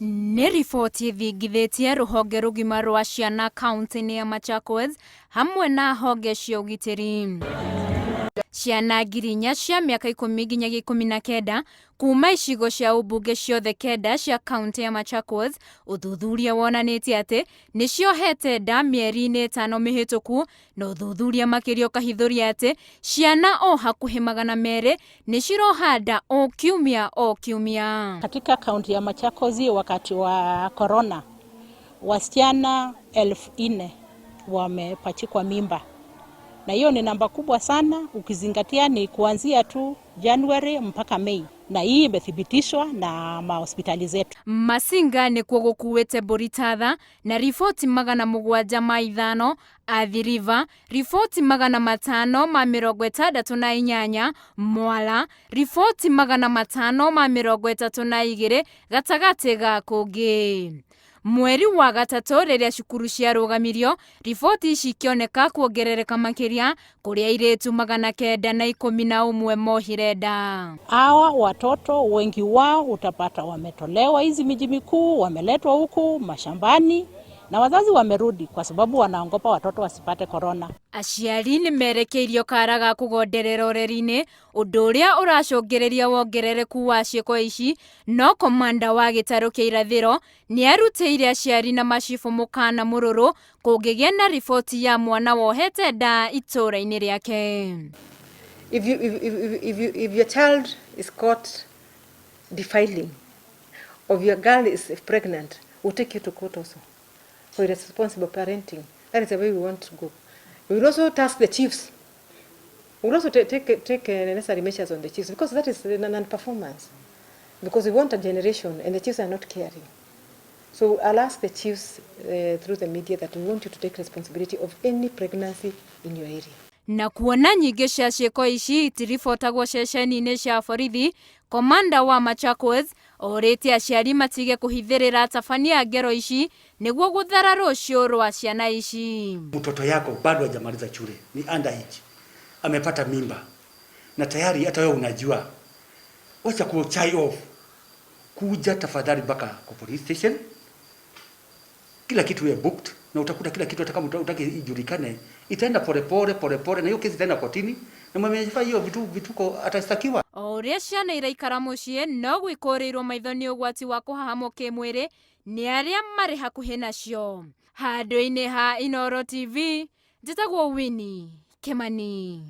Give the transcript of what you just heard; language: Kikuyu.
Nĩ riboti ĩthingithĩtie rũhonge rũgima rwa ciana kaunti-inĩ ya Machakos hamwe na honge cia ũgitĩri. Ciana 4,000 cia mĩaka 10 nginyagia 19 kuma icigo cia ũmbunge ciothe kenda cia kaunti ya Machakos, ũthuthuria wonanĩtie atĩ nĩ ciohete nda mĩeri-inĩ ĩtano mĩhĩtũku, na ũthuthuria makĩria ũkahithũria atĩ ciana o hakuhĩ 200 nĩ ciroha nda o kiumia o kiumia. Katika kaunti ya Machakos wakati wa corona, wasichana 4,000 wamepachikwa mimba, na hiyo ni namba kubwa sana ukizingatia ni kuanzia tu January mpaka Mei, na hii imethibitishwa na mahospitali zetu. Masinga nĩkuo gũkuĩte mbũri ta tha na riboti 705, Athi River riboti 568, Mwala riboti 532 gatagatĩ ga kũngĩ. Mweri wa gatatũ rĩrĩa cukuru ciarũgamirio, riboti ici ikĩoneka kuongerereka makĩria kũrĩa airĩtu 911 mohire nda. Hawa watoto wengi wao utapata wametolewa hizi miji mikuu, wameletwa huku mashambani na wazazi wamerudi kwa sababu wanaogopa watoto wasipate corona. Aciari nĩ merekeirio kara ga kũgonderera ũreri-inĩ, ũndũ ũrĩa ũracũngĩrĩria wongerereku wa ciĩko ici, no komanda wa gĩtarũ kĩa irathĩro nĩ arutĩire aciari na macibũ mũkana mũrũrũ kũngĩgĩa na riboti ya mwana wohete nda itũũra-inĩ rĩake. If you, if, if, if, you, if your child is caught defiling, or your girl is pregnant, we'll take you to court also for irresponsible parenting. That is the way we want to go. We will also task the chiefs. We will also take necessary measures on the chiefs because that is non-performance. Because we want a generation and the chiefs are not caring. So I'll ask the chiefs through the media that we want you to take responsibility of any pregnancy in your area. Na kuona nyingĩ cia ciĩko ici itiribotagwo ceceni-inĩ cia borithi, komanda wa Machakos orĩtie aciari matige kũhithĩrĩra atabania a ngero ici nĩguo gũthara rũciũ rwa ciana ici. Mtoto yako bado hajamaliza shule, ni underage, amepata mimba na tayari hata wewe unajua, wacha ku shy off, kuja tafadhali mpaka kwa police station, kila kitu ya booked na utakuta kila kitu, hata kama utaki ijulikane, itaenda pole pole pole pole, na hiyo kesi itaenda kotini na mwenye hiyo vitu vituko atastakiwa. O ũrĩa ciana iraikara mũciĩ no gwĩkũrĩirwo maitho nĩ ũgwati wa kũhahamwo kĩmwĩrĩ nĩ arĩa marĩ hakuhĩ nacio. Handũ-inĩ ha Inooro TV, njĩtagwo Winnie Kimani.